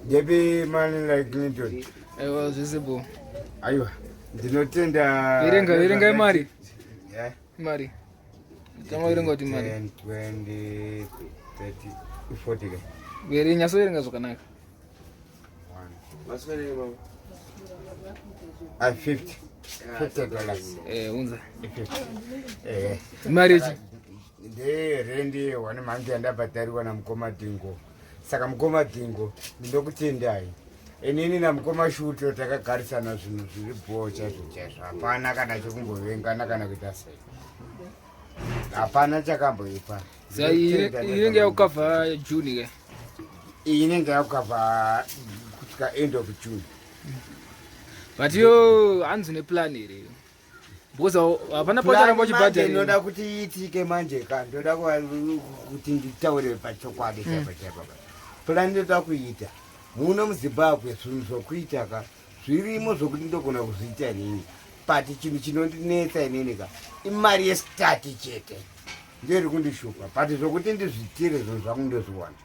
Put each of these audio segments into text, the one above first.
Ndepi mani like Clinton? Aiwa, zvese bo. Aiwa, ndinotenda. Verenga, verenga imari. Yeah. Mari. Tanga verenga kuti mari. 10, 20, 30, 40 ke. Verenga, nyatsoverenga zvakanaka. One. Ah, 50. $50. Eh, unza. 50. Eh. Mari ichi. Nderendi one month yandabhadharirwa namukoma Dingo. Saka mukoma Dingo, ndinokutendai. Inini namukoma Shuto takagarisana zvinhu zviri bhoo chaizvo chaizvo. Hapana kana chekumbovengana kana kuita sei. Hapana chakamboipa. Saka iyi inenge yakukavha June ke. Iyi inenge yakukavha kusvika end of June. But yo hanzi neplan here? Because hapana pacharamba uchibhadhara. Ndoda kuti iitike manje ka, ndoda kuti nditaure pachokwadi chaipo chaipo. Plan ndoda kuita muno muZimbabwe, zvinhu zvokuita ka zvirimo zvokuti ndogona kuzviita inini, but chinhu chinondinetsa inini ka imari yestart chete, ndiyo iri kundishupa. But zvokuti ndizvitire zvinhu zvangu ndozviwana,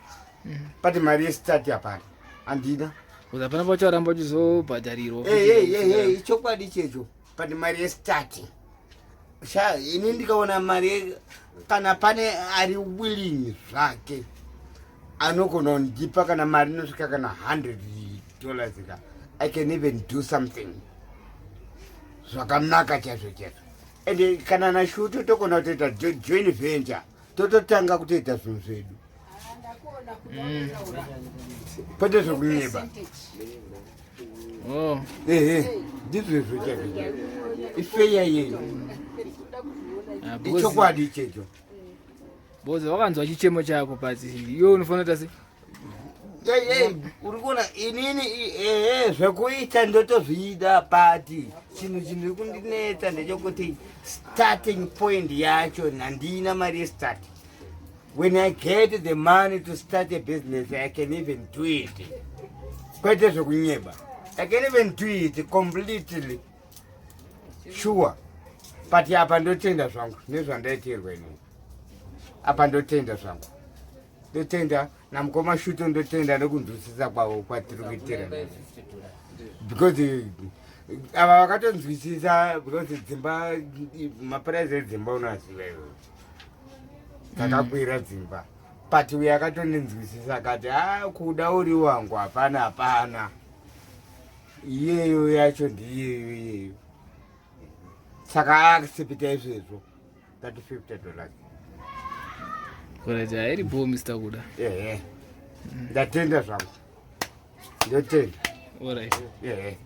but mari yestart hapana, handina. Because hapana pacharamba uchizobhadharirwa. Ichokwadi checho, but mari yestart sha, ini ndikaona mari, kana pane ari willing zvake anogona kundipa kana mari inosvika kana $100 ka, I can even do something zvakanaka chaizvo chaizvo. Ende kana naShuto togona kutoita joint venture, tototanga kutoita zvinhu zvedu, kwete zvekunyeba. Oh. Ehe, ndizvo chaizvo chaizvo, ifeya iyeyo. Ah, because Ichokwadi ichecho. Because wakanzwa chichemo chako, but iwe unofanira kuita sei? Ei, uri kuona inini ehe, zvekuita ndotozviida, but chinhu chiri kundinetsa ndechekuti starting point yacho handina mari yestart. When I get the money to start a business, I can even do it, kwete zvekunyeba. I can even do it completely sure, but apa ndotenda zvangu nezvandaitirwa inini. Apa ndotenda zvangu, ndotenda namukoma Shuto, ndotenda nekunzwisisa kwavo kwatiri kuitira, because ava vakatonzwisisa, because dzimba, mapuraisi edzimba unoaziva iwe, dzakakwira dzimba, but uyo akatondinzwisisa akati, "A, kuda uri wangu, hapana, hapana." Iyeyo yacho ndiyeyo iyeyo, saka aaccepta izvezvo, that $50. Alright, hairi bo, Mr Kuda. Ehe, ndatenda zvangu, ndotenda. Alright. Ehe.